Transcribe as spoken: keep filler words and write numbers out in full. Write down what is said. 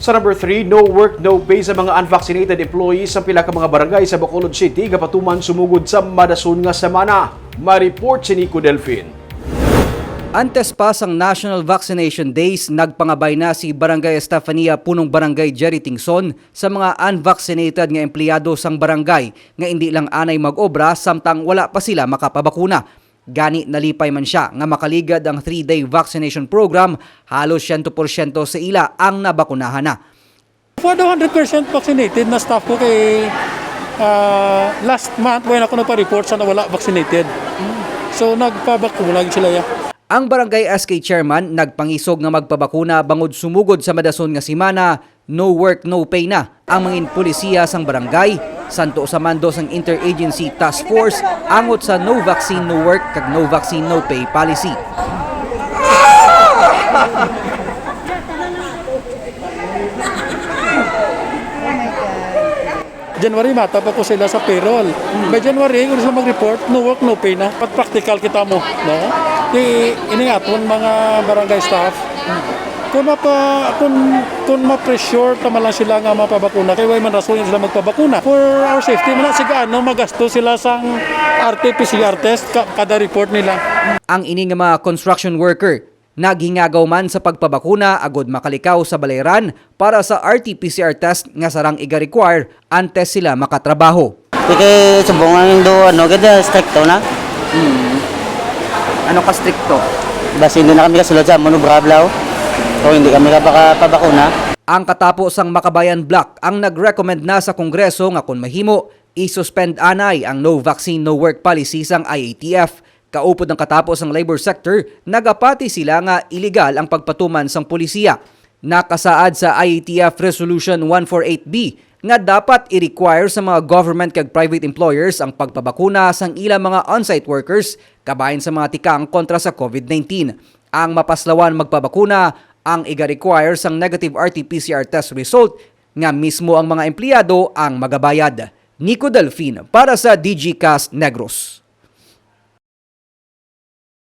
Sa number three, no work, no pay sa mga unvaccinated employees sa pila ka mga barangay sa Bacolod City gapatuman sumugod sa madason nga semana. May report si Nico Delfin. Antes pa sang National Vaccination Days, nagpangabay na si Barangay Estefania Punong Barangay Jerry Tingson sa mga unvaccinated nga empleyado sang barangay nga indi lang anay mag-obra samtang wala pa sila makapabakuna. Gani, nalipay man sia nga makaligad ang three-day vaccination program, halos siyento porsyento sa ila ang nabakunahan na. For the hundred percent vaccinated na staff ko kay, ah, last month, wala ako nagpa-report sa nawala vaccinated. So, nagpabakuna gyud sila, ya. Ang Barangay S K Chairman nagpangisog nga magpabakuna bangod sumugod sa madason nga semana, no work, no pay na ang mga polisiya sang barangay, santo sa mando sang Interagency Task Force angot sa no vaccine, no work kag no vaccine, no pay policy. January, mata pa ko sila sa payroll. By January, kung sila mag-report, no work, no pay na. Pag practical kita mo, no? Di, ini aton mga barangay staff, kung mapa, kung, kung ma-pressure ta man lang sila nga mapabakuna, kay way man rason sila magpabakuna. For our safety, man, siguro, ano, magasto sila sang R T P C R test ka-, kada report nila. Ang ini nga mga construction worker naghingagaw man sa pagpabakuna agod makalikaw sa balayran para sa R T P C R test nga sarang iga-require antes sila makatrabaho. Kay subong ang do, ano, gid, stricto na. Hmm. Ano ka stricto? Basi hindi na kami kasulod sa amo, no, brablaw. O hindi kami kapakapabakuna. Ang katapo sang Makabayan Bloc ang nag-recommend na sa Kongreso nga kon mahimo, i-suspend anay ang no vaccine, no work policy sang I A T F. Kaupod ang katapo sang labor sector, nagapati sila nga iligal ang pagpatuman sang polisiya. Nakasaad sa I A T F Resolution one four eight B nga dapat i-require sa mga government kag private employers ang pagpabakuna sang ilang mga on-site workers kabahin sa mga tikang kontra sa COVID nineteen. Ang mapaslawan magpabakuna ang iga-require sang negative R T P C R test result nga mismo ang mga empleyado ang magabayad. Nico Delfin para sa D G Cast Negros.